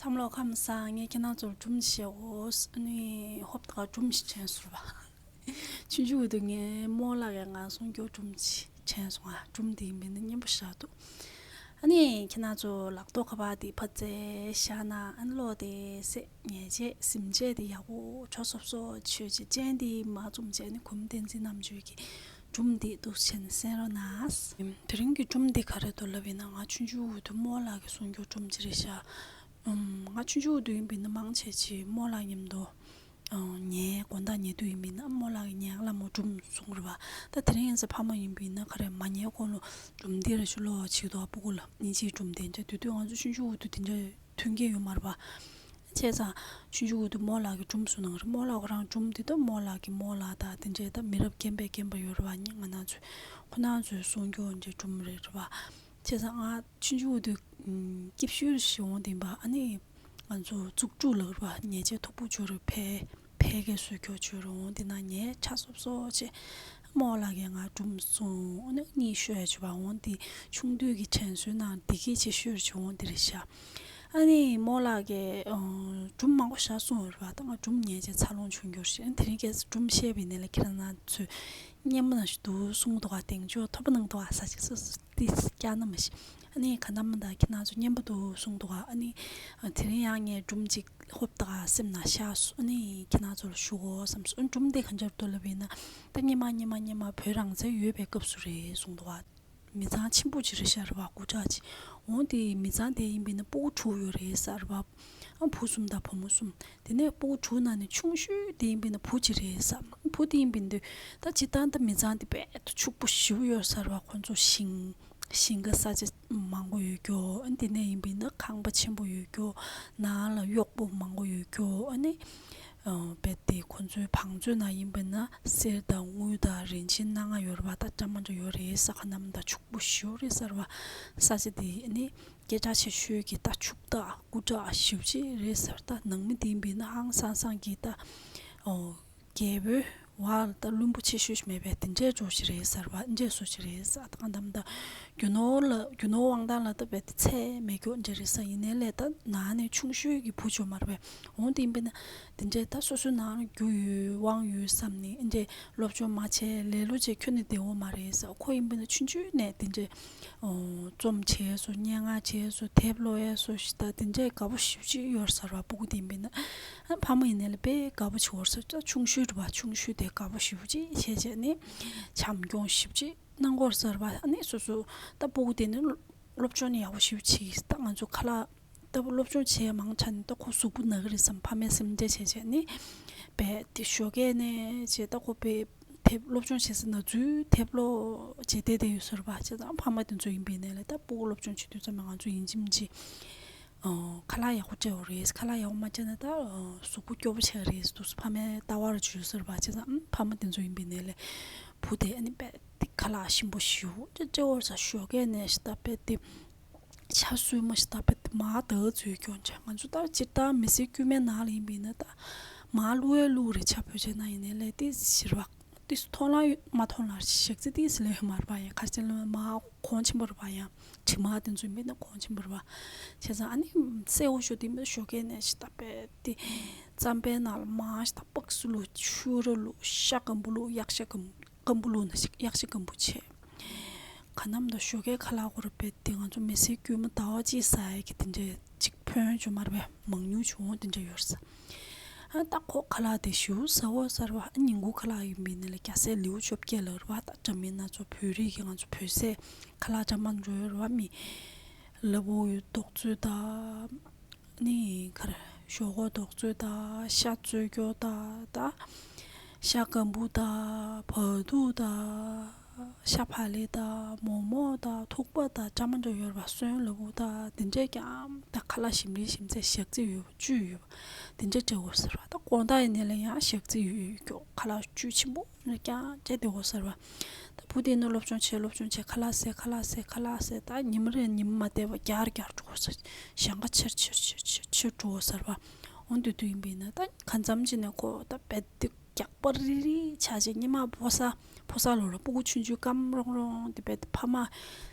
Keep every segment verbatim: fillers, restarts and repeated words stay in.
ཐམ་ལོ་ཁམས་བཟང་། ངས་ཁྱེད་རང་ཚོར་སྒྲུང་བཤད་འོ། ཨ་ནི་ཧོབ་ཏེ་སྒྲུང་ཞིག་དྲན་སོང་བ། ཆུང་ཆུང་དུས་ངའི་རྨོ་ལགས་ཀྱིས་ང་གསུང་རྒྱུ་སྒྲུང་ཞིག་དྲན་སོང་ང་། སྒྲུང་དེ་ཡིན་པས་ན་སྙན་པོ་ཞེ་དྲག་འདུག་ཨ་ནི་ཁྱེད་རང་ཚོ་ལག་ཐོག་ཁ་པར་དེ་ཕར་བཙལ་བཞག་ན། ཨ་ནི་ཀློག་དེ་ཟེར། ཉལ་ཆས་གཟིམ་ཆས་དེ་ཡག་པོ་ཆོ་སོབ་སོབ་བྱོས་བྱས། སྤྱན་དེ་མ་བཙུམས་བྱས། ཨ་ནི་གུས་མོ་བསྟན་འཛིན་རྣམ་དཔྱོད་ཀྱི་སྒྲུང་འདི་འདུག་སེ་གསན་རོགས་གནང་། དེ་རིང་གི་སྒྲུང་འདི་ག་རེ་འདུག་ལབ་ཡིན་ན། ང་ཆུང་ཆུང་དུས་རྨོ་ལགས་ཀྱིས་གསུང་རྒྱུ་སྒྲུང་ཅིག་རེད་ཤག་ཨམ། ང་ཆུང་ཆུང་དུས་ཡིན་པས་ན་མང་ཆེ་ཆེ་རྨོ་ལགས་མཉམ་དུ་ཨང་ཉལ། དགོང་དག་ཉལ་དུས་ཡིན་པས་ན་རྨོ་ལགས་ཀྱིས་ཉལ་ཁ་ལ་མོ་སྒྲུང་གསུང་རེད་བ། ད་དེ་རིང་ཡིན་ཙང་ཕ་མ་ཡིན་པས་ན་ག་རེ་མ་ཉལ་གོང་ལ་སྒྲུང་འདི་རེ་ཞིག་ཀློག་བྱེད་དོ། སྤུ་གུ་ལ་ཨིན་ཇིའི་སྒྲུང་དེ་འདྲ། དེ་དུས་ང་ཚོ་ཆུང་ཆུང་དུས་དེ་འདྲ་མཐུན་རྐྱེན་ཡོད་མ་རེད་བ། བྱས་ཙང་ཆུང་ཆུང་དུས་རྨོ་ལགས་ཀྱིས་སྒྲུང་གསུང་གནང་རེད། རྨོ་ལགས་ཁོ་རང་སྒྲུང་འདི་ད་རྨོ་ལགས་ཀྱི་རྨོ་ལགས་དང་དེ་འདྲའི་ད་མི་རབས་རྒན་པའི་རྒན་པ་ཡོད་རེད་བ། ང་རང་ཚོ་ཁོ་རང་ཚོས་གསུང་རྒྱུ་འདྲའི་སྒྲུང་རེད་རེད་བ། བྱས་ཙང་ང་ཆུང་ཆུང་དུས་སྐྱིད་ཤོས་ཤིག་འོང་དེ་ཡིན་པ། ཨ་ནི་ང་ཚོ་བཙུགས་དྲུག་ལ་རེད་བ། ཉལ་ཆས་མཐུག་པོ་བྱོས་རེད། ཕལ་ཕལ་སྐད་བཟོས་ཁྱོ་བྱོས་རེད། འོང་དེ་ན་ཉལ་ཆ་སོབ་སོབ་བྱས། རྨོ་ལགས་ཀྱིས་ང་སྒྲུང་གསུང་། ཨ་ནི་གཉིད་ཤོད་ཡ་བྱས་བ། འོང་དེ་ཆུང་དུས་ཀྱི་དྲན་གསོའི་ནང་བདེ་སྐྱིད་ཆེ་ཤོས་བྱས་འོང་དེ་རེད་ཤག་ཨ་ནི་རྨོ་ལགས་ཀྱིས་ཨང་སྒྲུང་མང་པོ་ཞིག་གསུངས་ཡོད་རེད་བ། ད་ང་སྒྲུང་ཉན་བྱས་འཚར་ལོངས་བྱུང་རྒྱུ་རེད། ཨ་ནི་དེ་རིང་ཁྱེད་སྒྲུང་བཤད་པའི་ནང་ལ་ཁྱེད་རང་ཚོས་སྙན་མོ་ནང་བཞིན་འདུག་གསུངས་འདུག་ག་དེང་ཆོག་ཐོབ་པ་གནང་འདུག་ག་ས་ཅིག་སོ་སོ་ཏིས་སྐྱག་ན་མ་ཤི། ཨ་ནི་ག་ན་མ་ད་ཁྱེད་རང་ཚོ་སྙན་པོ་འདུག་གསུངས་འདུག་ག་ཨ་ནི་དེ་རིང་ཡང་ངས་སྒྲུང་ཅིག་ཧོབ་ཏེ་སེམས་ནང་ཤར་སོང་། ཨ་ནི་ཁྱེད་རང་ཚོ་ལ་ཞུ་དགོས་བསམ་སོང་། ཨ་ནི་སྒྲུང་དེ་ག་འདྲ་འདུག་ལབ་ཡིན་ན། ད་སྔོན་མ་སྔོན་མ་སྔོན་མ་བོད་རང་བཙན་ཡོད་པའི་སྐབས་སུ་རེད་གསུངས་འདུག་ག་མི་ཚང་ཆེན་པོ་ཅིག་རེད་ཤག་རེད་བ། སྐུ་དྲག་ཅིག་འོང་དེ་མི་ཚང་དེ་ཡིན་པས་ན་སྤུ་གུ་དྲུག་ཡོད་རེད་ཟེར་བ། ཨ་བུ་གསུམ་དང་བུ་མོ་གསུམ། དེ་ནས་སྤུ་གུ་དྲུག་ནང་ནས་ཆུང་ཤོས་དེ་ཡིན་པས་ན་བུ་གཅིག་རེད་ཟེར། བུ་དེ་ཡིན་པས་ན་ད་སྤྱིར་བཏང་ད་མི་ཚང་དེ་དཔེ་ཕྱུག་པོ་ཞེ་པོ་ཡོད་ཟེར་བ། ཁོང་ཚོ་ཞིང་ཞིང་ཁ་ས་ཆ་མང་པོ་ཡོད་རྒྱུ། ཨ་དེ་ནས་ཡིན་པས་ན་ཁང་པ་ཆེན་པོ་ཡོད་རྒྱུ། ནང་ལ་གཡོག་པོ་མང་པོ་ཡོད་རྒྱུ། ཨ་ནི་རྦད་དེ་ཁོ་ཚོའི་བང་མཛོད་ནང་ཡིན་པས་ན་གསེར་དང་དངུལ་དང་རིན་ཆེན་སྣ་ལྔ་ཡོད་རེད་བ། ད་འདྲ་མི་འདྲ་ཡོད་རེད་ཟེར། ཁ་ནམ་ད་ཕྱུག་པོ་ཞེ་པོ་རེད་ཟེར་བ། ས་ཆ་དེ་ནི་སྐད་གྲགས་ཆེ་ཤོས་ཀྱི་ད་ཕྱུག་བདག་སྐུ་དྲག་ཞེ་པོ་ཅིག་རེད་ཟེར། ད་ནང་མི་དེ་ཡིན་པས་ན་ཧང་སང་སང་གི་ད་ཨོ་རྒྱལ་པོའི་བར་ད་བླུན་པོ་ཆེ་ཤོས་ཤིག་མེད་པས་དེ་འདྲའི་འགྲོ་ཞིག་རེད་ཟེར་བ། འདྲའི་བཟོ་ཞིག་རེད་ཟེར། ད་གང་ལྟར་ད་རྒྱུ་ནོར་ལ་རྒྱུ་ནོར་དབང་ཐང་ལ་ད་རྦད་དེ་ཚད་མེད་རྒྱུ་འདྲ་རེད་ཟེར། ཡིན་ནའི་ལས་ད་ནང་ནས་ཆུང་ཤོས་ཀྱི་བུ་ཆོ་མ་རེད་པས། འོང་དེ་ཡིན་པས་ན་དེ་འདྲའི་ད་སོ་སོའི་ནང་ལ་རྒྱུ་ཡོད་དབང་ཡོད་བསམ་ནས་འདྲའི་སློབ་སྦྱོང་མ་བྱས་ལེ་ལོ་བྱས་ཁྱོན་ནས་བསྡད་འོ་མ་རེད་ཟེར། ཁོ་ཡིན་པས་ན་ཆུང་ཆུང་ནས་དེ་འདྲའི་ཨོ་རྩོམ་བྱས་སོ། སྙན་ངག་བྱས་སོ། དེབ་ཀློག་ཡས་སོ་ཞིག་ད་དེ་འདྲའི་དགའ་པོ་ཞེ་པོ་ཅིག་ཡོད་ཟེར་བ། སྤུ་གུ་དེ་ཡིན་པས་ན། ཨ་ཕ་མ་ཡིན་ནའི་ལས་དཔེ་དགའ་པོ་བྱེད་འོ་ཟེར། ད་ཆུང་ཤོས་རེད་བ། ཆུང་ཤོས་དེ་དགའ་པོ་ཞེ་པོ་ཅིག་བྱས་བྱས་ནས་བྱམས་སྐྱོང་ཞེ་པོ་ཅིག་གནང་གི་ཡོད་ཟེར་བ། ཨ་ནི་སོ་སོ་ད་སྤུ་གུ་དེ་ནི་སློབ་སྦྱོང་ནི་ཡག་པོ་ཞེ་པོ་བྱེད་ཀྱི། ད་ང་ཚོ་ཁ་ལག་ད་སློབ་སྦྱོང་བྱས་མང་ཆ་ནས་ད་ཁོ་གཟུགས་པོ་ན་གི་རེད་བསམ། ཕ་མས་སེམས་ཁྲལ་བྱས་བྱས་ནས་རྦད་དེ་ཞོགས་ཀས་ནས་བྱས། ད་ཁོ་དཔེ་དེབ་སློབ་སྦྱོང་བྱེད་ས་ན་འཛུལ་དེབ་ཀློག་བྱེད་བསྡད་བསྡད་ཡོད་ཟེར་བ། བྱས་ཙང་ཕ་མ་དེ་ཚོ་ཡིན་པའི་ནས་ལས་ད་སྤུ་གུ་སློབ་སྦྱོང་བྱེད་དུས་ཙམ་ང་ཚོ་ཡིན་གཅིག་མིན་གཅིག་ཨོ་ཁ་ལག་ཡག་པོ་སྤྲད་དགོས་རེད། ཁ་ལག་ཡག་པོ་མ་སྤྲད་ན་ད་ཨོ་གཟུགས་པོ་སྐྱོ་པོ་ཆགས་རེད་འདུག་ཟེར། ཕ་མས་ལྟ་བར་འཇུག་ཟེར་བ། བྱས་ཙང་ཨུམ་ཕ་མ་དེ་ཚོ་ཡིན་པའི་ནས་ལས་བུ་དེ་ཨ་ནི་རྦད་དེ་ཁ་ལག་ཞིམ་པོ་ཞེ་པོ་ཅིག་སྤྲད་དགོས་ཟེར། ཞོགས་ཀས་ནས་ཞིག་ད་རྦད་དེ་ཆ་སོས་མ་ཞིག་ད་རྦད་དེ་མར་ད་འཛུལ་སྐྱོང་བྱས། ང་ཚོ་ད་སྤྱིར་བཏང་མི་ཚེ་དཀྱུས་མའི་ནང་ལ་ཡིན་པའི་ནས་ད་མར་བླུག་ཡས་བླུག་རེད། ཆ་བོད་ཆས་ནང་ཡིན་ནའི་ལས་དེ་ཞིག་རེད་བ། ཏིས་མཐོང་ལ་མ་མཐོང་ལ་ཞག་ཚི་ཏིས་ལས་མར་བ་ཡང་ཁ་ཆེ་ལ་མ་གོང་ཆེན་པོ་རེད་བ། ཡང་དྲི་མ་དེ་ཚོ་མེད་ན་གོང་ཆེན་པོ་རེད་བ། བྱས་ཙང་ཨ་ནི་སེ་འོ་ཞོ་དེ་མི་ཞོགས་ཀས་ནས་ཞིག་ད་རྦད་དེ་རྩམ་པའི་ནང་ལ་མར་ཞིག་ད་པགས་སུ་བླུག་ཆུ་ར་བླུག་ཤ་སྐམ་པོ་བླུག་གཡག་ཤ་སྐམ་སྐམ་པོ་བླུག་ན་ཞིག་གཡག་ཤ་སྐམ་པོ་བྱས། ག་ནམ་ད་ཞོགས་ཀས་ཁ་ལག་ཁོ་ར་རྦད་དེ་ང་ཚོ་མི་ཚེ་དཀྱུས་མ་ཟླ་བ་གཅིག་ཟ་ཡས་ཀྱི་དེ་འདྲས་ཅིག་ཕོན་ཅུང་མར་བས་མང་ཉུང་བྱུང་དེ་འདྲ་ཡོད་ས། ཨ་ད་ཁོ་ཁ་ལག་དེ་ཞེ་པོ་ཟ་འོ་ཟེར་བ། ཨ་ཉིན་གུང་ཁ་ལག་ཡིན་པའི་ནི་ལ་རྒྱ་སེ་ལེའུ་བཅོ་བརྒྱད་ལ་རེད་བ། ད་འདྲ་མིན་ན་ཚོ་བོད་རིགས་ཀྱི་ང་ཚོ་བོད་ཟས་ཁ་ལག་འདྲ་མིན་འགྲོ་ཡོད་རེད་བ། མི་ལ་ཕུག་རྡོག་བཙོས་དང་ནི་ག་རེ་ཞོག་ཁོག་རྡོག་བཙོས་དང་ཤ་བཙོས་སྐྱོ་དང་ད་ཤ་སྐམ་པོ་དང་བ་ཕྲུག་དང་། ཤ་བག་ལེབ་དང་མོག་མོག་དང་ཐུག་པ་དང་འདྲ་མི་འདྲ་ཡོད་རེད་བ། སོན་ལ་ཕུག་དང་དེ་འདྲས་ཀྱང་ད་ཁ་ལག་ཞིམ་རིན་ཞིམ་ཚད་ཞག་རྩི་ཡོད་བཅུད་ཡོད་དེ་འདྲས་སྤྲད་དགོས་ཟེར་བ། ད་དགོང་དག་ཡིན་ནའི་ལ་ཡང་ཞག་རྩི་ཡོད་ཡོད་ཀྱོག་ཁ་ལག་བཅུད་ཆེན་པོ་ནས་ཀྱང་སྤྲད་བསྡད་དགོས་ཟེར་བ། ད་བུ་དེ་ནི་སློབ་སྦྱོང་བྱས་སློབ་སྦྱོང་བྱས་ཁ་ལག་ཟས་ཁ་ལག་ཟས་ཁ་ལག་ཟས་ད་ཉི་མ་རེ་ཉི་མ་མ་བསྡད་པ་རྒྱགས་རྒྱགས་འགྲོ་དགོས་ཟེར། ཞེང་ཁ་ཆེར་ཆེར་ཆེར་ཆེར་ཆེར་འགྲོ་དགོས་ཟེར་བ། འོ་འདུག་འདུག་ཡིན་པས་ན་ད་གང་འཚམ་ཅིག་ནས་ཁོ་ད་རྦད་དེ་རྒྱགས་པ་རིལ་རིལ་ཆགས་བྱས། སྔོན་མ་ཕོ་གསར་ཕོ་གསར་ལོ་ལ་སྤུ་གུ་ཆུང་ཆུང་སྐམ་རོང་རོང་དེ་རྦད་དེ་ཕ་མ་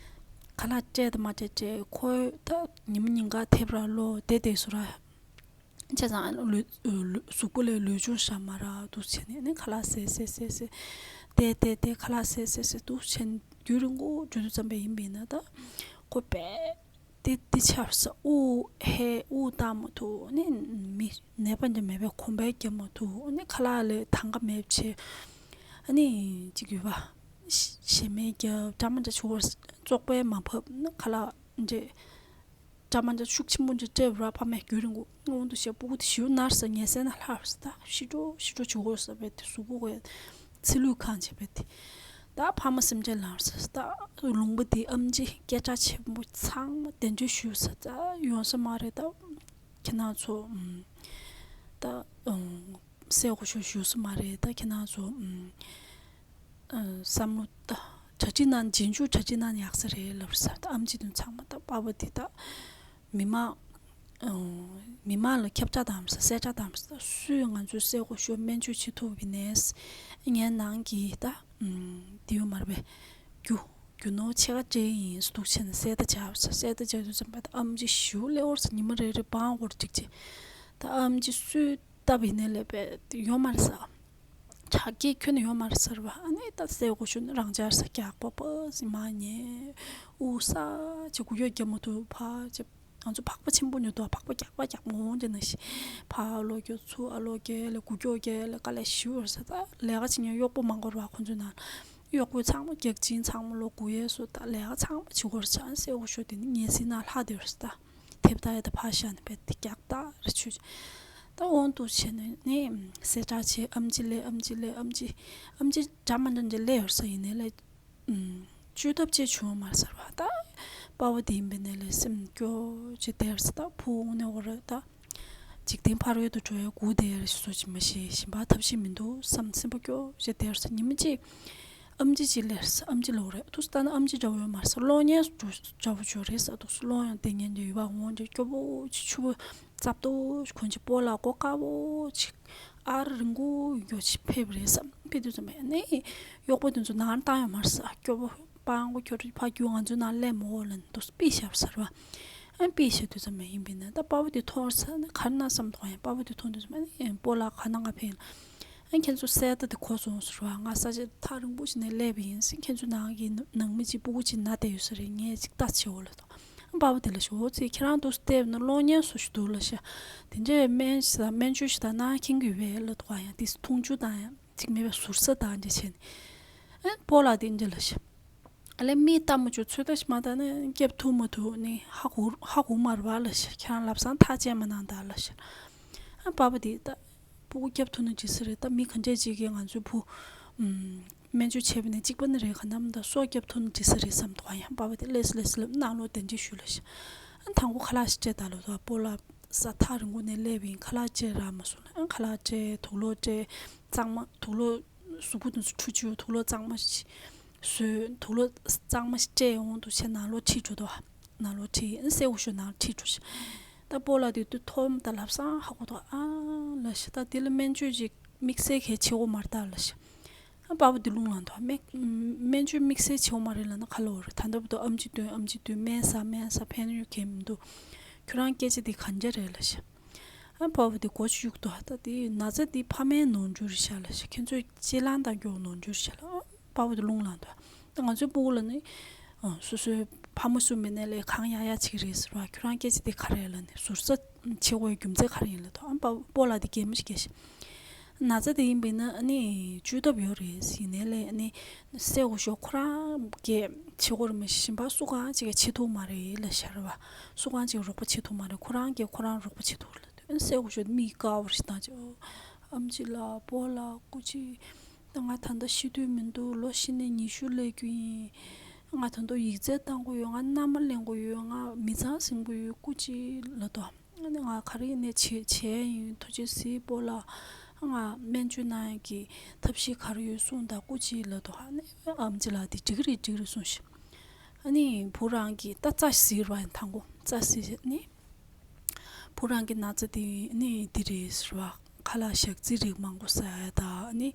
ཁ་ལག་སྤྲད་དང་མ་སྤྲད་སྤྲད། ཁོ་ད་ཉི་མ་ཉིན་གང་དེབ་ར་ཀློག་བསྡད་བསྡད་སོང་ར། བྱས་ཙང་ལུས་ལུས་གཟུགས་པོ་ལ་ལུས་སྦྱོང་བྱས་མ་རག་འདུག་བྱས་ནས་ནི་ཁ་ལག་ཟས་ཟས་ཟས་ཟས་བལྟས་བལྟས་བལྟས་ཁ་ལག་ཟས་ཟས་ཟས་འདུག་བྱས་ནས་རྒྱུན་རིང་པོ་འགྲོ་དུས་ཙམ་པ་ཡིན་པས་ན་ད། ཁོ་པས་ཏི་ཏི་ཆར་ས་དབུགས་ཧེ་དབུགས་བཏང་མ་ཐུབ་ནི་མི་ནད་པ་འདྲ་མེད་པའི་གོམ་པ་རྒྱབ་མ་ཐུབ་ནི་ཁ་ལག་ལ་དང་ག་མེད་བྱས། ཨ་ནི་གཅིག་ཡོད་པ། ཞེ་མེར་རྒྱབ་འདྲ་མ་འདྲ་བྱུང་བར་བཙོག་པས་མ་ཕབ་ནི་ཁ་ལག་འདྲ། འདྲ་མ་འདྲ་ཤུགས་ཆེན་པོ་འདྲ་སྤྲད་པ་ར་ཕ་མས་རྒྱུན་རིང་པོ་སྔོན་དུ་བཤད་སྤུ་གུ་དེ་ཞིའུ་ནར་ས་ངལ་སེ་ན་ལྷར་ས་ད་ཤི་འགྲོ་ཤི་འགྲོ་བྱུང་བར་ས་བས་དེ་གཟུགས་པོ་གས་ཚི་ལུས་གང་བྱས་པས་དེ། ད་ཕ་མ་སེམས་ཅན་ལངས་ས་ད་ལུང་པ་དེ་ཨམ་ཆི་སྐད་གྲགས་ཆེན་པོ་ཚང་མ་གདན་འདྲེན་ཞུས་ས་ད་ཡོང་ས་མ་རེད་ད། ཁྱེད་རང་ཚོ་ད་སེ་གོ་ཤོ་ཞུ་ས་མ་རེད་ད་ཁྱེད་རང་ཚོ་བསམ་བློ་ད་གྲ་སྒྲིག་གནང་རྗེས་འཇུག་གྲ་སྒྲིག་གནང་ཡག་ས་རེད་ལབ་ས་ད་ཨམ་ཆི་དུ་ཚང་མ་ད་པ་པ་དེ་ད་མི་མང་མི་མང་ལ་ཁྱབ་བསྒྲགས་དང་ས་གསལ་བསྒྲགས་དང་ས་སུས་ང་ཚོའི་སེ་གོ་ཤོ་སྨན་བཅོས་བྱེད་ཐུབ་པ་ཡིན་ནས་ངའི་ནང་གི་ད་དེའུ་མར་བས་རྒྱུ་རྒྱུ་ནོར་ཕྱེད་ཀ་སྤྲད་ཡིན་འདུག་བྱས་ནས་གསལ་བརྡ་བརྒྱབ་ས་གསལ་བརྡ་བརྒྱབ་དུས་ཙམ་པ་ད་ཨམ་ཆི་ཞིའུ་ལེ་འོར་ས་ཉི་མ་རེ་རེ་བང་འོར་ཅིག་ཅེ་ད་ཨམ་ཆི་སུས་ལྟ་བུ་ཡིན་ནའི་ལས་པས་ཡོད་མ་རེད་ས། དྲག་སྐྱེད་ཁྱོན་ནས་ཡོད་མ་རེད་ཟེར་བ་ཨ་ནི་ད་སེ་གོ་ཤོ་ནི་རང་འཇགས་ས་རྒྱག་པ་པ་ཟི་མ་ཉེ་དབུགས་ས་ཅེ་གུ་ཡོད་རྒྱ་མོ་དུ་ཕ་ཅེ་ང་ཚོ་ཕག་པ་ཆེན་པོ་ཉོ་དོ་ཕག་པ་རྒྱག་པ་རྒྱག་མོ་འོང་ཅེ་ན་ཤི་ཕ་ཨ་ལོ་རྒྱོ་ཚུ་ཨ་ལོ་རྒྱ་ལ་གུ་གྱོ་རྒྱ་ལ་ཀ་ལ་ཞི་བར་ས་ད་ལས་ཀ་ཅི་ཉོ་གཡོག་པོ་མང་གོར་བ་ཁོ་ཚོ་ན་གཡོག་པོ་ཚང་མ་རྒྱག་ཅིང་ཚང་མ་ལོ་གུ་ཡས་སུ་ད་ལས་ཀ་ཚང་མ་ཅི་གོར་ས་སེ་གོ་ཤོ་དེ་ནི་ངེས་སི་ན་ལྷ་དེ་བར་ས་ད། ཐེབས་ད་ཡ་ད་ཕ་ཤ་ནི་པད་དེ་རྒྱག་ད་རེ་ཆུ། ད་འོང་དུ་བྱས་ནས་ནི་གསལ་བསྒྲགས་བྱས་ཨམ་ཆི་ལས་ཨམ་ཆི་ལས་ཨམ་ཆི་ཨམ་ཆི་འདྲ་མ་འདྲ་འདྲ་ལས་ཡོད་ས་ཡིན་ནའི་ལས་བཅོས་ཐབས་ཅེས་བྱུང་མ་ཟེར་བ་ད་པ་བ་དེ་ཡིན་པའི་ནས་ལས་སེམས་སྐྱོ་ཅེ་དེར་ས་ད་ཕུ་འོང་ནས་འོ་ར་ད་འཇིག་རྟེན་ཕ་རོལ་ཏུ་འགྲོ་ཡ་སྒུག་བསྡད་ཡ་རེ་ཞིག་སོ་ཅི་མ་ཤེས་ཞིམ་པ་ཐབས་ཤེས་མི་འདུག་བསམ་སེམས་པ་སྐྱོ་ཅེ་དེར་ས་ཉི་མ་གཅིག་ཨམ་ཆི་ཅིག་ལས་ཨམ་ཆི་ལོག་རེད་ཐུགས་ལྟ་ན་ཨམ་ཆི་འདྲ་བོ་ཡོད་མ་རེད་ས་གློག་བརྙན་འདྲ་བོ་ཅིག་རེད་ས་འདུག་གློག་ཡང་དེ་ཉན་འདྲ་ཡོད་པ་འོང་འདྲ་སྐྱོ་པོ་ཅིག་ཆུ་བོ་ཙབ་ཏོ་ཁོན་ཅིག་སྤོ་ལ་སྒོ་དཀར་པོ་ཅིག་ཨར་རིང་པོ་ཡོད་ཅིག་ཕེབས་རེད་ས་ཕེབས་དུས་ཙམ་པས་ནས་གཡོག་པོ་དེ་ཚོ་ནང་བཏང་ཡོད་མ་རེད་ས་སྐྱོ་པོ་པང་གོ་ཁྱོད་ཕ་རྒྱུ་ང་ཚོའི་ནང་སླེབས་མ་འོ་ལ་འདུག་པི་ཤར་ས་ར་བ་ཨ་པི་ཤར་དུས་ཙམ་པས་ཡིན་པས་ན་ད་པ་བ་དེ་ཐོར་ས་ནས་གར་ན་བསམ་དོག་ཡང་པ་བ་དེ་ཐོར་དུས་ཙམ་པས་ནས་སྤོ་ལ་ག་ན་ང་ཕེབས། ཨ་ཁྱེད་ཚོ་གསལ་བརྡ་དེ་གོ་སོང་ཟེར་བ་ང་ས་ཆ་ཐག་རིང་པོ་ཞིག་ནས་སླེབས་པ་ཡིན་ཟེར་ཁྱེད་ཚོ་ནང་གི་ནང་མི་གཅིག་སྤུ་གུ་གཅིག་ན་བསྡད་ཡོད་ས་རེད་ངས་གཅིག་ལྟ་བྱེད་འོ་ལ་དོ། ཨ་པ་བ་དེ་ལ་ཞོ་ཚེ་ཁྱེད་རང་འདུག་སྟེ་ན་གློག་བརྙན་སུ་ཞིག་འདུག་ལ་ཤ་དེ་འདྲའི་སྨན་ཞིག་དང་སྨན་བཅོས་ཞིག་དང་ན་མཁྱེན་གི་ཡོད་པས་ལ་དོ་ཡང་དེ་འཐུང་ཆུ་དང་ཡང་གཅིག་མེད་པའི་ཟུར་ས་དང་འདྲ་བྱས་ནས་ཨ་སྤོ་ལགས་དེ་འདྲ་ལ་ཤ། ཨ་ལས་མི་ལྟ་མ་བཅུག་ཚོད་ལྟ་ཞིག་མ་ལྟ་ན་སྐྱབས་ཐུབ་མ་ཐུབ་ནི་ཧ་གོ་ཧ་གོ་མ་རེད་བ་ལ་ཤ་ཁྱེད་རང་ལབ་སང་ཐག་བཅད་མ་གནང་ད་ལ་ཤ། ཨ་པ་བ་དེ་ད། སྤུ་གུ་སྐྱབས་ཐུབ་ན་འགྲིག་ས་རེད་ད་མི་ག་འདྲས་ཅིག་གིས་ང་ཚོའི་བུ། ཨམ། སྨན་བཅོས་བྱས་པ་ནས་གཅིག་པ་ནི་རེད་ག་ནམ་ད་སྲོག་སྐྱབས་ཐུབ་ན་འགྲིག་ས་རེད་བསམ་འདུག་ཨ་ཡང་པ་བ་དེ་ལས་སུ་ལས་སུ་ལབ་གནང་ལོ་དེ་འདྲས་ཞུ་ལ་ཤི། ཨ་དང་པོ་ཁ་ལག་ཞིག་སྤྲད་ད་ལོ་ད་སྤོ་ལགས་ས་ཐག་རིང་པོ་ནས་སླེབས་པ་ཡིན་ཁ་ལག་སྤྲད་རག་མ་སོང་ལ་ཨ་ཁ་ལག་སྤྲད་དུག་ལོག་སྤྲད་གཙང་མ་དུག་ལོག་གཟུགས་པོ་དེ་ཚོ་འཁྲུ་བཅུག་དུག་ལོག་གཙང་མ་ཞིག་བཟོས་དུག་ལོག་གཙང་མ་ཞིག་སྤྲད་འོང་དུ་ཆེ་ནང་ལོགས་ཁྲིད་འགྲོ་དོ། ནང་ལོགས་ཁྲིད་ཨ་སེ་འུ་ཤོ་ནང་ཁྲིད་འགྲོ་ཤི། ད་སྤོ་ལགས་དེ་དུས་ཐོམ་ད་ལབ་སང་ཧ་གོ་ཐོག་ཨ་ལ་ཤི་ད་དེ་ལ་སྨན་བཅོས་ཅིག་དམིགས་བསལ་གལ་ཆེ་བོ་མ་རེད་ད་ལ་ཤི། ཨ་པ་བུ་དེ་རླུང་ལངས་ཐོག་སྨན་སྨན་བཅོས་དམིགས་བསལ་ཆེ་བོ་མ་རེད་ལ་ན་ཁ་ལོ་བོར་ད་ལྟ་བུ་དུ་ཨམ་ཆི་སྟོན་ཨམ་ཆི་སྟོན་སྨན་ཟ་སྨན་ཟ་ཕན་ཡོད་གལ་མི་འདུག་ཁྱོད་རང་སྐད་ཆ་དེ་གན་རྒྱ་རེད་ལ་ཤི། ཨ་པ་བུ་དེ་གོ་ཆུ་ཡུག་ཏོ་ད་དེ་ན་ཚ་དེ་ཕ་མའི་ནོར་འཁྲུལ་རེད་ཤག་ལ་ཤི་ཁྱོད་ཚོས་ལྕེ་ལང་དང་མགྱོགས་ནོར་འཁྲུལ་རེད་ཤག་ལ། པ་བུ་དེ་རླུང་ལངས་དོ། ད་ང་ཚོའི་སྤུ་གུ་ལ་ནི། ཨ་སོ་སོའི་ཕ་མ་སུ་མེད་ནའི་ལས་གང་ཡག་ཡག་བྱེད་ཀྱི་རེད་ཟེར་བ་ཁྱོད་རང་སྐད་ཆ་དེ་ག་རེ་ལ་ནི་ཟུར་ཟ་བྱེད་དགོས་རྒྱུ་མཚན་ག་རེ་ཡིན་ལ་དོ་ཨ་པ་སྤོ་ལགས་དེ་གད་མོ་ཞིག་གད་ཤི། ན་ཚ་དེ་ཡིན་པས་ན་ཨ་ནི་བཅོས་ཐབས་ཡོད་རེད་ཟེར་ནའི་ལས་ཨ་ནི་སེ་འུ་ཤོ་ཁོ་རང་གིས་བྱེད་དགོས་རེད་མ་གཞན་པ་སུ་གང་ཅིག་གིས་བྱེད་ཐུབ་མ་རེད་ལ་ཤར་བ་སུ་གང་ཅིག་རོགས་པ་བྱེད་ཐུབ་མ་རེད་ཁོ་རང་གིས་ཁོ་རང་རོགས་པ་བྱེད་ཐུབ་རེད་ལ་དོ་ཨ་ནི་སེ་འུ་ཤོ་མིག་དཀར་བོ་རེ་ཞིག་བཏང་ཅིག་ཨམ་ཆི་ལགས་སྤོ་ལགས་སྐུ་མཁྱེན། ད་ང་ད་ལྟ་ཤི་དུས་མི་འདུག་ལོ་ཤི་ནས་ཉི་ཤུ་སླེབས་རྒྱུ་ཡིན། ང་ད་དུང་ཡིག་ཚད་བཏང་དགོས་ཡོད། ང་མནའ་མ་ལེན་དགོས་ཡོད། ང་མི་ཚང་ཟིན་དགོས་ཡོད། སྐུ་མཁྱེན་ལབ་དོ། ཨ་ནི་ང་ག་རེ་ཡིན་ནའི་བྱེད་བྱེད་ཡིན། ཐུགས་རྗེ་གཟིགས་སྤོ་ལགས། ང་སྨན་བཅོས་གནང་ཡག་གི་ཐབས་ཤེས་ག་རེ་ཡོད་གསུངས་དང་སྐུ་མཁྱེན་ལབ་དོ། ཨ་ནི་ཨམ་ཆི་ལགས་དེ་འགྲིག་གི་རེད་འགྲིག་གི་རེད་གསུངས་ཤག་ཨ་ནི་བུ་རང་གིས་ད་རྩ་ཟེར་བ་ཡིན་དང་པོ་རྩ་ཟེར་ནི། བུ་རང་གི་ན་ཚ་དེ་ནི་འདི་རེད་ཟེར་བ། ཁ་ལག་ཞག་རྩི་རིགས་མང་པོ་ཟ་ཡ་དང་ནི།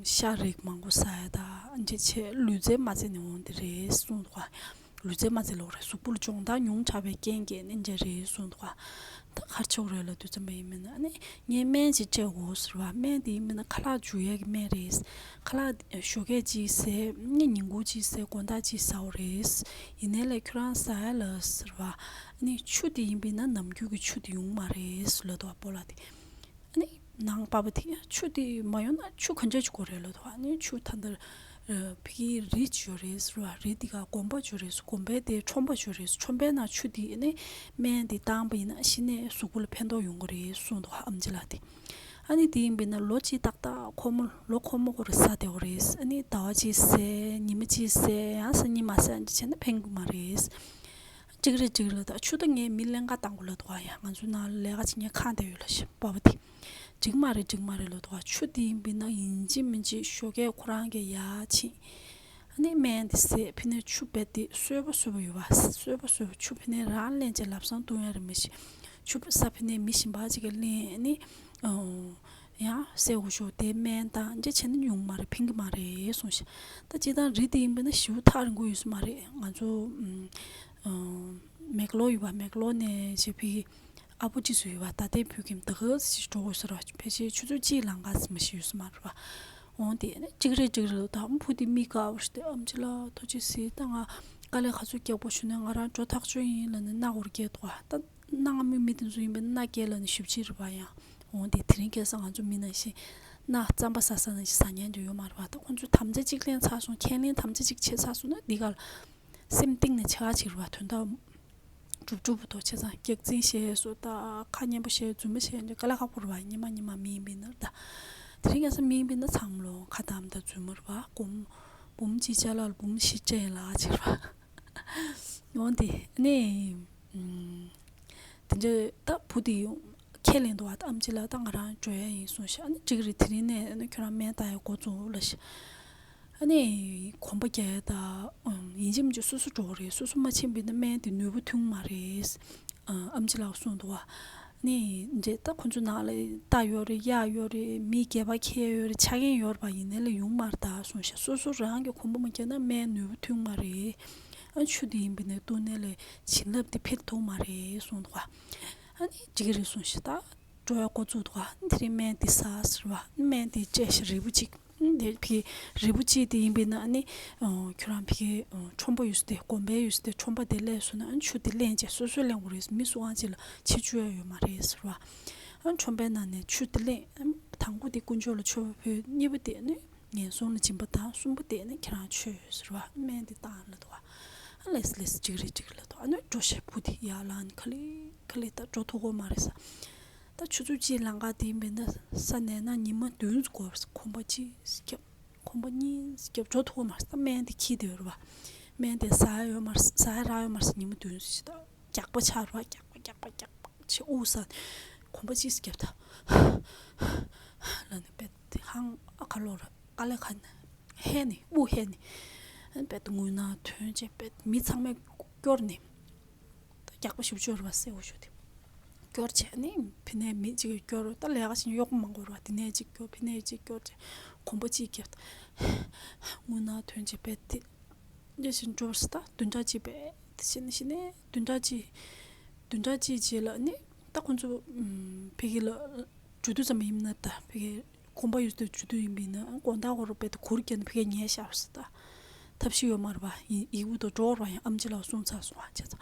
ཤ་རིགས་མང་པོ་ཟ་ཡ་དང་འདི་བྱས་ལུས་རྩལ་མ་རྩེ་ནས་འོང་འདི་རེད་གསུངས་འདུག་ག་ལུས་རྩལ་མ་རྩེ་ལོག་རེད། གཟུགས་པོ་ལ་སྦྱོང་བརྡར་ཉུང་དྲགས་པའི་རྐྱེན་གྱིས་ནི་འདྲ་རེད་གསུངས་འདུག་ག་ད་ག་རེ་བྱེད་དགོས་རེད་ལབ་དུས་ཙམ་པ་ཡིན་མིན་ན་ནི་ངས་སྨན་ཅིག་སྤྲད་དགོས་ཟེར་བ། སྨན་དེ་ཡིན་མིན་ན་ཁ་ལག་འཇུ་ཡས་ཀྱི་སྨན་རེད། ཁ་ལག་ཞོགས་ཀས་ཅིག་ཟས་ནི་ཉིན་གུང་ཅིག་ཟས་དགོང་དག་ཅིག་ཟ་བ་རེད། ཡིན་ནའི་ལས་ཁྱོད་རང་ཟ་ཡ་ལ་ཟེར་བ། ནི་ཆུ་དེ་ཡིན་པས་ན་ནམ་རྒྱུན་གྱི་ཆུ་དེ་ཡོང་མ་རེད་ལབ་འདུག་ག་སྤོ་ལགས་དེ། ནི་ནང་པ་པ་དེ་ཆུ་དེ་མ་ཡོང་ན་ཆུ་ག་འདྲ་བྱེད་དགོས་རེད་ལབ་འདུག་ག་ནི་ཆུ་ད་ལྟ་ཕ་གིའི་རི་ཅིག་ཡོད་རེད་ཟེར་བ། རི་དེ་ག་དགོན་པ་ཅིག་ཡོད་རེད་ཟེར། དགོན་པའི་དེ་ཁྲོམ་པ་ཅིག་ཡོད་རེད་ཟེར། ཁྲོམ་པའི་ནང་ཆུ་དེ་ནི་སྨན་དེ་བཏང་པ་ཡིན་ན་གཞི་ནས་གཟུགས་པོ་ལ་ཕན་ཐོགས་ཡོང་གི་རེད་གསུངས་འདུག་ག་ཨམ་ཆི་ལགས་དེ། ཨ་ནི་དེ་ཡིན་པས་ན་ལོ་གཅིག་ཏག་ཏག་ཁོ་མོ་ལོ་ཁོ་མོ་ཁོ་རེ་ཟ་བསྡད་པ་རེད། ཨ་ནི་ཟླ་བ་གཅིག་ཟས་ཉི་མ་གཅིག་ཟས་ཡང་ཟ་གཉིས་མ་ཟས་འདི་བྱས་ན་ཕན་གི་མ་རེད། གཅིག་རེད་གཅིག་རེད། ད་ཆུ་ད་ངས་མི་ལེན་ག་བཏང་དགོས་ལབ་འདུག་ག་ཡ་ང་ཚོའི་ནང་ལ་ལས་ཀ་བྱེད་མཁན་ཁག་བསྡད་ཡོད་ལབ་ཤག་པ་པ་དེ། འགྲིག་མ་རེད་འགྲིག་མ་རེད་ལབ་འདུག་ག་ཆུ་དེ་ཡིན་པས་ན་ཡིན་གཅིག་མིན་གཅིག་ཞོགས་ཀས་ཁོ་རང་གིས་ཡར་ཕྱིན། ཨ་ནི་སྨན་དེ་ཟས། ཕི་ནས་ཆུ་རྦད་དེ་སོས་པ་སོས་པ་ཡོད་པ། སོས་པ་སོས་པ་ཆུ་ཕི་ནས་རང་ལེན་བྱས་ལམ་སང་བཏུང་ཡ་རེད་མི་ཤེས། ཆུ་ས་ཕི་ནས་མི་གཞན་པ་ཅིག་གིས་ལེན། ཨ་ནི་ཡང་ཟས་འོ་ཞོག་དེ་སྨན་དང་འདྲ་བྱས་ན་ཡོང་མ་རེད། ཕན་གི་མ་རེད་གསུངས་ཤག་ད་སྤྱིར་བཏང་རི་དེ་ཡིན་པས་ན་ཞེ་པོ་ཐག་རིང་པོ་ཡོད་ས་མ་རེད། ང་ཚོ་ཨམ་ཨམ་མེག་ལོར་ཡོད་པ། མེག་ལོར་ནས་བྱས་ཕི་གི་ཨ་ཕོ་གཅིག་སུ་ཡོད་པ། ད་ལྟའི་བོད་ཁྱིམ་ད་ག་ཅིག་འགྲོ་དགོས་ཟེར་བ། ཕལ་ཆེར་ཆུ་ཚོད་གཅིག་ལམ་ཁ་ཙམ་ཞིག་ཡོད་ས་མ་རེད་པ། འོང་དེ་ནི་གཅིག་རེད་གཅིག་རེད་ལབ་འདུག་ག་ཨམ་བུ་དེ་མིག་དཀར་པོ་ཞིག་དེ། ཨམ་ཆི་ལགས་ཐུགས་རྗེ་གཟིགས། ད་ང་དཀའ་ལས་ག་ཚོད་རྒྱག་པོ་ཞུ་ནས་ང་རང་འགྲོ་ཐག་ཆོད་ཡིན་ལབ་ནས་མནའ་སྒོར་བསྐྱལ་འདུག་ག་ད་མནའ་མི་མི་དེ་ཚོ་ཡིན་པས་མནའ་བསྐྱལ་ལབ་ནས་ཞུ་ཕྱིར་རེད་པ། ཡང་འོང་དེ་དེ་རིང་ཁ་སང་ང་ཚོ་མི་ནང་བཞིན་མནའ་རྩམ་པ་ཟ་ས་ནང་བཞིན་ཟ་ཉན་དུ་ཡོད་མ་རེད་པ། ད་ཁོང་ཚོས་དམ་བཅའ་གཅིག་ལེན་ཚར་སོང་། ཁས་ལེན་དམ་བཅའ་གཅིག་བྱས་ཚར་སོང་ན་འདི་ག་ལ་སེམས་གཏིང་ནས་བྱ་བ་བྱེད་རེད་པ། དོན་དག་གྲུབ་གྲུབ་པོ་དོ་བྱས་ཙང་སྐྱག་རྫུན་བཤད་སོ། ད་ཁ་སྙན་པོ་བཤད་རྫུན་མ་བཤད་འདྲ་དཀའ་ལས་ཁག་པོ་རེད་པ། སྔོན་མ་སྔོན་མ་མི་ཡིན་པས་ན། ད་དེ་རིང་ཁ་སང་མི་ཡིན་པས་ན་ཚང་མ་ལོ་ཁ་དམ་ད་རྫུན་མ་རེད་པ། སྒོར་མོ་འབུམ་གཅིག་ཅ་ལག་ལ་འབུམ་བཞི་སྤྲད་ཡིན་ལ་ཨ་ཅེ་རེད་པ། འོང་དེ་ནས་ཨམ་དེ་འདྲ་ད་བུ་དེ་ཡོང་ཁས་ལེན་འདུག་ག་ད་ཨམ་ཆི་ལགས་ད་ང་རང་འགྲོ་ཡ་ཡིན་གསུངས་ཤག་ཨ་ནི་གཅིག་རེད། དེ་རིང་ནས་ཨ་ནི་ཁྱོད་རང་སྨན་བཏང་ཡ་འགོ་བཙུགས་ལབ་ཤག་ཨ་ནི་གོམ་པ་རྒྱག་ཡ་ད་ཡིན་གཅིག་མིན་གཅིག་སོ་སོ་འགྲོ་དགོས་རེད། སོ་སོ་མ་ཕྱིན་པ་ཡིན་ན་སྨན་དེ་ནུས་པ་ཐོན་གི་མ་རེད། ཨམ་ཆི་ལགས་གསུངས་འདུག་ག་ནི་འདྲེ་ད་ཁོ་ཚོ་ནང་ལ་རྟ་ཡོད་རེད། གཡག་ཡོད་རེད། མི་སྒལ་པ་འཁྱེར་ཡོད་རེད། ཆ་རྐྱེན་ཡོད་རེད་པ། ཡིན་ནའི་ལས་ཡོང་མ་རེད་ད་གསུངས་ཤག་སོ་སོ་རང་གིས་གོམ་པ་མ་རྒྱག་ན་སྨན་ནུས་པ་ཐོན་གི་མ་རེད། ཨ་ཆུ་དེ་ཡིན་པས་ན་བཏུང་ནའི་ལས་བྱིན་རླབས་དེ་འཕེལ་ཐུབ་མ་རེད་གསུངས་འདུག་ག་ཨ་ནི་འགྲིག་གི་རེད་གསུངས་ཤག་ད་འགྲོ་ཡ་འགོ་བཙུགས་འདུག་ག་ཨ་ནི་དེ་རིང་སྨན་དེ་ཟ་ཟེར་བ། སྨན་དེ་སྤྲད་ཤག་རིལ་བུ་གཅིག་དེ་ཕི་རིལ་བུ་གཅིག་དེ་ཡིན་པས་ན་ཨ་ནི་ཁྱོད་རང་ཕི་ཁྲོམ་པ་ཡོད་ས་དེ་དགོན་པའི་ཡོད་ས་དེ་ཁྲོམ་པ་དེ་སླེབས་སོང་ན་ཨ་ནི་ཆུ་དེ་ལེན་བྱས་སོ་སོས་ལེན་དགོས་རེད། མི་སུ་གང་ཅིག་ལ་ཕྱི་བཅུག་ཡ་ཡོད་མ་རེད་ཟེར་བ། ཨ་ནི་ཁྲོམ་པའི་ནང་ནས་ཆུ་དེ་ལེན། དང་པོ་དེ་དཀོན་མཆོག་ལ་མཆོད་པ་ཕུལ། གཉིས་པ་དེ་ནི་ངན་སོང་ལ་སྦྱིན་པ་བཏང་། གསུམ་པ་དེ་ནི་ཁྱེད་རང་མཆོད་ཟེར་བ། སྨན་དེ་བཏང་ལབ་འདུག་ག་ཨ་ལེས་ལེས་གཅིག་རེད་གཅིག་ལབ་འདུག་ཨ་ནི་འགྲོ་ཤག་བུ་དེ་ཡར་ལངས་ནས་ག་ལེ་ག་ལེ་ད་འགྲོ་ཐུབ་ཀྱི་མ་རེད་ཟེར། ད་ཆུ་ཚོད་གཅིག་ལམ་ཁ་དེ་ཡིན་པས་ན་ས་ནས་ན་ཉི་མ་བདུན་འགོར། གོམ་པ་གཅིག་བརྒྱབ། གོམ་པ་གཉིས་བརྒྱབ། འགྲོ་ཐུབ་ཀྱི་མ་རེད། ད་སྨན་དེ་འཁྱེར་བསྡད་ཡོད་རེད་པ། སྨན་དེ་ཟ་ཡ་ཡོད་མ་རེད། ཟ་ཡ་རག་ཡོད་མ་རེད། ཉི་མ་བདུན་ཞིག་ད་རྒྱགས་པ་ཆགས་རེད་པ། རྒྱགས་པ་རྒྱགས་པ་རྒྱགས་པ་བྱས་དབུགས་ཟ། གོམ་པ་གཅིག་བརྒྱབ། ད་ལབ་ནས་རྦད་དེ་ཧང་ཨ་ཁ་ལོ་ར་དཀའ་ལས་ཁག་ནས་ཧད་ནས་དབུགས་ཧད་ནས་རྦད་དེ་རྔུལ་ནག་ཐོན་བྱས་རྦད་དེ་མི་ཚང་མས་སྐྱོར་ནས། ད་རྒྱགས་པ་ཞེ་པོ་ཅིག་ཡོད་རེད་པ། སེར་པོ་ཞིག་དེ་སྐྱོར་བྱས་ནས་ཕི་ནས་མི་གཅིག་གིས་སྐྱོར། ད་ལས་ཀ་བྱེད་མཁན་གཡོག་པོ་མང་པོ་རེད་པ། དེ་ནས་གཅིག་སྐྱོར་ཕི་ནས་གཅིག་སྐྱོར་བྱས་གོམ་པ་གཅིག་བརྒྱབ། རྔུལ་ནག་ཐོན་བྱས་རྦད་དེ་འདི་བཞིན་འགྲོ་བར་ད་བདུན་ཕྲག་གཅིག་རྦད་དེ་བྱས་ནས་བྱས་ནས་བདུན་ཕྲག་གཅིག་བདུན་ཕྲག་གཅིག་རྗེས་ལ་ནི་ད་ཁོ་ཚོ་ཕ་གི་ལ་འགྲོ་དུས་ཙམ་པ་ཡིན་ན། ད་ཕ་གི་གོམ་པ་ཡོད་དུས་འགྲོ་དུས་ཡིན་པས་ན་དགོང་དག་གོ་རུ་རྦད་དེ་གུར་བརྒྱབ་ནས་ཕ་གི་ཉལ་བཞག་པ་རེད། ད་ཐབས་ཤེས་ཡོད་མ་རེད་པ། ཡིན་ཡིན་པ་དང་འགྲོ་བར་པ་ཡང་ཨམ་ཆི་ལགས་གསུངས་ཚར་སོང་བ་བྱས་ཙང་།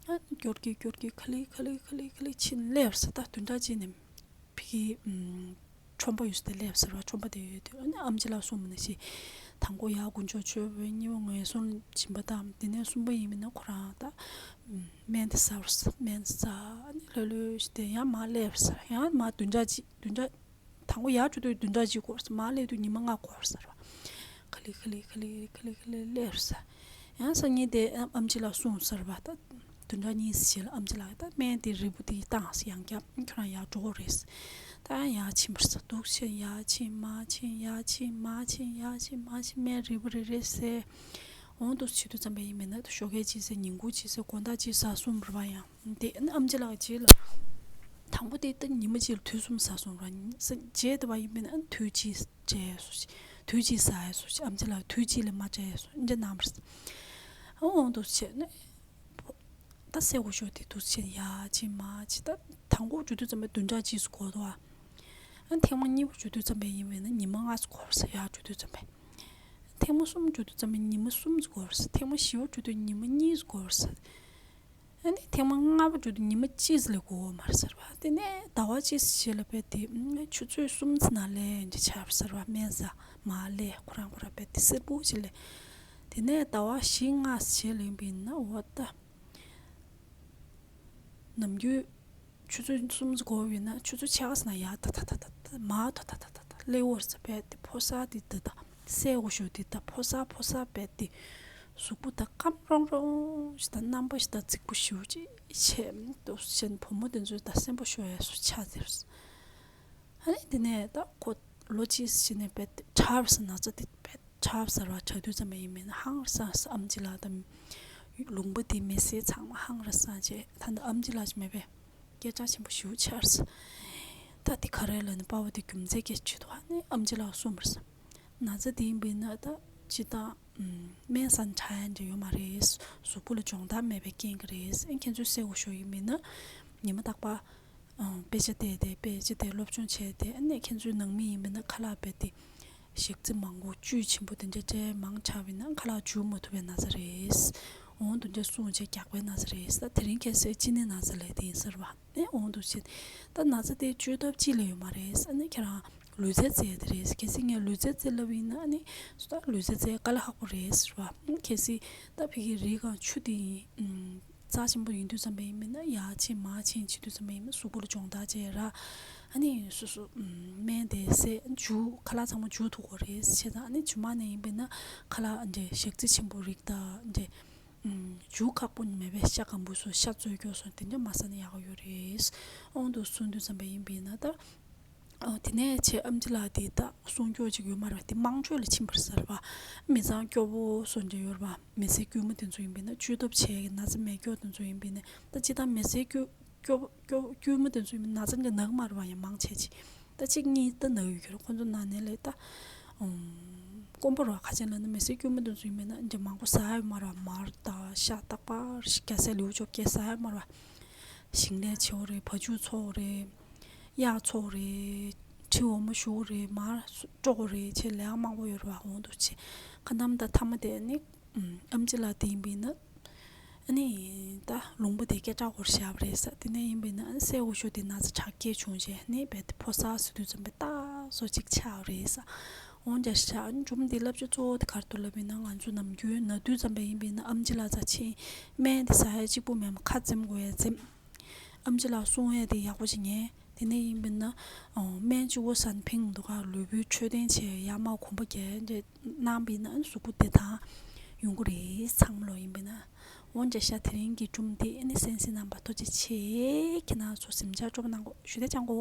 ཨ་སྐྱོར་གྱིན་སྐྱོར་གྱིན་ག་ལེ་ག་ལེ་ག་ལེ་ག་ལེ་ཕྱིན་སླེབས་པ་རེད། ད་བདུན་ཕྲག་གཅིག་ནས་ཕ་གི་ཨམ་ཁྲོམ་པ་ཡོད་ས་དེ་སླེབས་པ་རེད་པ། ཁྲོམ་པ་དེ་ཡོད་དུས་ཨ་ནི་ཨམ་ཆི་ལགས་གསུངས་པ་ནང་བཞིན་དང་པོ་ཡར་དཀོན་མཆོག་མཆོད་པ་ཕུལ། གཉིས་པ་ངན་སོང་ལ་སྦྱིན་པ་བཏང་། དེ་ནས་གསུམ་པ་ཡིན་པས་ན་ཁོ་རང་ད་སྨན་དེ་ཟ་བར་སྨན་ཟ། ཨ་ནི་ལྷོད་ལྷོད་ཞིག་དེ་ཡང་མར་སླེབས་པ་རེད། ཡང་མར་བདུན་ཕྲག་གཅིག་བདུན་ཕྲག་དང་པོ་ཡར་འགྲོ་དུས་བདུན་ཕྲག་གཅིག་འགོར་སོང་། མར་སླེབས་དུས་ཉི་མ་ལྔ་འགོར་ཟེར་བ། ག་ལེ་ག་ལེ་ག་ལེ་ག་ལེ་ག་ལེ་སླེབས་ཟེར། ཡང་སང་ཉིན་དེ་ཨམ་ཆི་ལགས་གསུངས་ཟེར་བ། ད་བདུན་ཕྲག་གཉིས་རྗེས་ལ་ཨམ་ཆི་ལགས་ད་སྨན་དེ་རིལ་བུ་དེ་བཏང་ཟེར། ཡང་བསྐྱར་ཁྱོད་རང་ཡར་འགྲོ་དགོས་རེད་ཟེར། ད་ཡང་ཡར་ཕྱིན་པ་རེད་ཟེར། འདུག་ཕྱིན་ཡར་ཕྱིན་མར་ཕྱིན་ཡར་ཕྱིན་མར་ཕྱིན་ཡར་ཕྱིན་མར་ཕྱིན་སྨན་རིལ་བུ་རེ་རེ་ཟས། འོང་དུ་བྱེད་དུས་ཙམ་པ་ཡིན་མིན་ན་ད་ཞོགས་ཀས་གཅིག་ཟས། ཉིན་གུང་གཅིག་ཟས། དགོང་དག་གཅིག་ཟས་གསུངས་པ་རེད་པ། ཡང་དེ་ཨ་ནི་ཨམ་ཆི་ལགས་རྗེས་ལ་དང་པོ་དེ་ད་ཉི་མ་གཅིག་ལ་དུས་གསུམ་ཟས་གསུངས་ར། རྗེས་དེ་བ་ཡིན་པས་ན་ཨ་ནི་དུས་གཅིག་སྤྲད་སོང་ཞེས། དུས་གཅིག་ཟས་སོང་ཞེས། ཨམ་ཆི་ལགས་དུས་གཅིག་ལས་མ་སྤྲད་སོང་འདྲ་གནང་བ་རེད། འོ་འདུག་བྱས་ནས་ད་སེ་གོ་ཤོ་དེ་འདུག་བྱས་ཡ་ཅི་མ་ཅི། ད་དང་པོ་འཇུ་དུས་ཙམ་པས་བདུན་ཕྲག་གཅིག་སུ་འགོར་འདུག་ཨ། ཨ་ཐེངས་མ་གཉིས་པ་འཇུ་དུས་ཙམ་པས་ཡིན་པས་ན་ཉི་མ་ལྔ་སུ་འགོར་ས། ཡ་འཇུ་དུས་ཙམ་པས། ཐེངས་མ་གསུམ་འཇུ་དུས་ཙམ་པས་ཉི་མ་གསུམ་སུ་འགོར་ས། ཐེངས་མ་བཞི་པ་འཇུ་དུས་ཉི་མ་གཉིས་སུ་འགོར་ས། ཨ་ནི་ཐེངས་མ་ལྔ་པ་འཇུ་དུས་ཉི་མ་གཅིག་ལས་འགོར་བ་མ་རེད་ཟེར་བ། དེ་ནས་ཟླ་བ་གཅིག་རྗེས་ལ་བས་དེ་ཆུ་ཚོད་གསུམ་ཙམ་ནང་ལས་འདི་ཆར་ཟེར་བ། སྨན་ཟ་མ་ལས་ཁོ་རང་ཁོ་རང་བས་དེ་སེར་པོ་ཅིག་ལས། དེ་ནས་ཟླ་བ་བཞི་ལྔ་རྗེས་ལ་ཡིན་པས་ན་འོ་ད་ནམ་རྒྱུན་ཆུ་ཚོད་གསུམ་ཙམ་འགོར་བས་ན་ཆུ་ཚོད་ཕྱེད་ཀ་ཙམ་ན་ཡ་ད་ད་ད་ད་ད་མ་ད་ད་ད་ད་ད་ལས་འོར་ས་བས་དེ་ཕོ་གསར་དེ་ད་ད། སེ་གོ་ཤོ་དེ་ད་ཕོ་གསར་ཕོ་གསར་བས་དེ་གཟུགས་པོ་ད་སྐམ་རོང་རོང་ཞིག་ད་རྣམ་པ་ཞིག་ད་རྫིག་པོ་ཞེ་པོ་ཅིག་བྱས་འདུག་བྱས་བུ་མོ་དེ་ཚོས་ད་སེམས་པ་ཤོར་ཡ་སུ་ཆགས་ཟེར། ཨ་ནི་དེ་ནས་ད་ཁོ་ལོ་གཅིག་ཕྱིན་ནས་བས་དེ་དྲག་ས་ན་ཚ་དེ་བས་དྲག་ཟེར་བ་དྲག་དུས་ཙམ་པ་ཡིན་མིན་ན་ཧང་སང་ས། ཨམ་ཆི་ལགས་དང་ལུང་པ་དེ་མི་སེར་ཚང་མ་ཧང་ར་སང་བྱས། ད་ད་ཨམ་ཆི་ལགས་ཅིག་མེད་པས། སྐད་གྲགས་ཆེན་པོ་ཞེ་པོ་ཆགས་སོང་། ད་དེ་ག་རེ་ལབ་ན་པ་ཕ་དེ་རྒྱུ་མཚན་སྐད་ཆ་དྲིས་འདུག་ཨ་ནི་ཨམ་ཆི་ལགས་གསུངས་པར་སོང་། ན་ཚ་དེ་ཡིན་པས་ན་ད་སྤྱིར་བཏང་སྨན་ཟ་ན་དྲག་ཡ་འདྲ་ཡོད་མ་རེད། གཟུགས་པོ་ལ་སྦྱོང་བརྡར་མེད་པའི་རྐྱེན་གྱིས་རེད། ཨ་ཁྱེད་ཚོས་སེ་གོ་ཤོ་ཡིན་པས་ན་ཉི་མ་རྟག་པར་ཨང་དཔེ་ཆ་བལྟས་ཏེ་དཔེ་ཆ་དེ་སློབ་སྦྱོང་བྱས་ཏེ། ཨ་ནི་ཁྱེད་ཚོའི་ནང་མི་ཡིན་པས་ན་ཁ་ལག་རྦད་དེ་ཞག་རྩི་མང་པོ་བཅུད་ཆེན་པོ་དེ་འདྲ་སྤྲད་མང་དྲགས་པས་ན་ཁ་ལག་འཇུ་མ་ཐུབ་པའི་ན་ཚ་རེད། འོང་དུ་འདྲ་གསུངས་བྱས་རྒྱགས་པའི་ན་ཚ་རེད། ད་དེ་རིང་ཁ་སང་ཅི་ནས་ན་ཚ་ལས་དེ་ཡིན་ཟེར་བ། ཨེ་འོང་དུ་བྱས་ད་ན་ཚ་དེ་བཅོས་ཐབས་ཅི་ལས་ཡོད་མ་རེད། ཨ་ནི་ཁྱེད་རང་ལུས་རྩལ་རྩེད་དེ་རེད། གལ་སྲིད་ངས་ལུས་རྩལ་རྩེད་ལབ་ཡིན་ན་ཨ་ནི་སུ་ད་ལུས་རྩལ་རྩེད་དཀའ་ལས་ཁག་པོ་རེད་ཟེར་བ། གལ་སྲིད་ད་ཕ་གི་རི་སྒང་ཆུ་དེ་ཡིན། རྩ་ཆེན་པོ་ཡིན་དུས་ཙམ་པ་ཡིན་མིན་ན་ཡར་ཕྱིན་མར་ཕྱིན་བྱེད་དུས་ཙམ་པ་ཡིན་མིན་གཟུགས་པོ་ལ་སྦྱོང་བརྡར་བྱས་ར། ཨ་ནི་སོ་སོ་སྨན་དེ་བཟས་འཇུ་ཁ་ལག་ཚང་མ་འཇུ་ཐུབ་དགོས་རེད་བྱས་ཙང་། ཨ་ནི་རྗེས་མ་ནས་ཡིན་པས་ན་ཁ་ལག་འདྲེ་ཞག་རྩི་ཆེན་པོ་རིགས་དང་འདྲེ་འཇུ་ཁག་པོ་མེད་པའི་ཤ་སྐམ་པོ་སོ་ཤ་བཙོས་སྐྱོ་སོ་དེ་འདྲ་མ་ཟ་ན་ཡག་གི་ཡོད་རེད། འོང་དུ་སོང་དུས་ཙམ་པ་ཡིན་པས་ན་ད། ཨོ་དེ་ནས་ཆེ་ཨམ་ཆི་ལགས་དེ་ད་སྲུང་སྐྱོབ་ཅིག་ཡོད་མ་རེད་པ། དེ་དམངས་ཁྲོད་ལ་ཕྱིན་པར་ཟེར་བ། མི་ཚང་སྐྱོ་བོ་སོ་འདྲ་ཡོད་རེད་པ། མི་སེར་དཀྱུས་མ་དེ་ཚོ་ཡིན་པས་ན་བཅོས་ཐབས་བྱས་ན་ཚ་མེད་སྐྱོ་དེ་ཚོ་ཡིན་པས་ན་ད་ཅི་ད་མི་སེར་སྐྱོ་སྐྱོ་སྐྱོ་དཀྱུས་མ་དེ་ཚོ་ཡིན་པས་ན་ཚ་འདྲ་ན་གི་མ་རེད་པ། ཡང་མང་ཆེ་ཅིག་ད་གཅིག་གཉིས་ད་ན་གི་ཡོད་ཀྱི་རེད། ཁོ་ཚོ་ན་ནས་ལས་ད་དཀོན་པོ་རེད་པ། ཁ་ཆེན་ལ་ན་མི་སེར་དཀྱུས་མ་དེ་ཚོ་ཡིན་པས་ན་འདྲ་མང་པོ་ཟ་ཡ་ཡོད་མ་རེད་པ། མར་དང་ཤ་རྟག་པར་རྒྱ་སེ་ལེའུ་ཅོག་སྐྱེ་ཟ་ཡ་ཡོད་མ་རེད་པ། ཞིང་ལས་བྱེད་དགོས་རེད། བ་ཕྱུགས་འཚོ་དགོས་རེད། གཡག་འཚོ་དགོས་རེད། ཁྲི་འོ་མ་བཞོ་དགོས་རེད། མར་སྤྲོ་དགོས་རེད་བྱས་ལས་ཀ་མང་པོ་ཡོད་རེད་པ། འོང་དུ་བྱས་ཁ་ནམ་ད་མཐའ་མ་དེ་ནི་ཨམ་ཆི་ལགས་དེ་ཡིན་པས་ན་ཨ་ནི་ད་ལུང་པ་དེ་སྐད་གྲགས་སྐོར་བཞག་པ་རེད་ཟེར། དེ་ནས་ཡིན་པས་ན་སེ་གོ་ཤོ་དེ་ན་ཚ་དྲག་སྐྱེས་བྱུང་བྱས་ནི་རྦད་དེ་ཕོ་གསར་ཟེར་དུས་ཙམ་པ་ད་སོ་གཅིག་ཆགས་པ་རེད་ཟེར། འོང་རྒྱ་ཤ་འཇུམ་དེ་བསླབ་བྱ་གཙོ་བོ་དེ་ག་རེ་འདུག་ལབ་ཡིན་ན་ང་ཚོ་ནམ་རྒྱུན་ན་དུས་ཙམ་པ་ཡིན་པས་ན་ཨམ་ཆི་ལགས་རྩ་ཆེན་སྨན་དེ་ཟ་ཡ་གཅིག་པུ་མེད་པ་ཁ་འཛེམ་དགོས་ཡ་འཛེམ། ཨམ་ཆི་ལགས་གསུང་ཡ་དེ་ཡག་པོ་ཅིག་ཉན། དེ་ནས་ཡིན་པས་ན་ཨོ་སྨན་གཅིག་པོ་ཟ་ན་ཕན་གི་འདུག་ག་ལུས་པོའི་འཕྲོད་བསྟེན་བྱས་ཡར་མར་གོམ་པ་རྒྱག་འདྲ་གནང་བས་ན་གཟུགས་པོ་བདེ་ཐང་ཡོང་གི་རེད། ཚང་མ་ལོ་ཡིན་པས་ན། འོང་རྒྱ་ཤ་དེ་རིང་གི་སྒྲུང་དེ་ཨ་ནི་གསན་གཟིགས་གནང་བར་ཐུགས་རྗེ་ཆེ། ཁྱེད་རང་ཚོ་གཟིམ་འཇག་སྤྲོ་པོ་གནང་གོ་ཞུ་དེ་ཅང་གོ།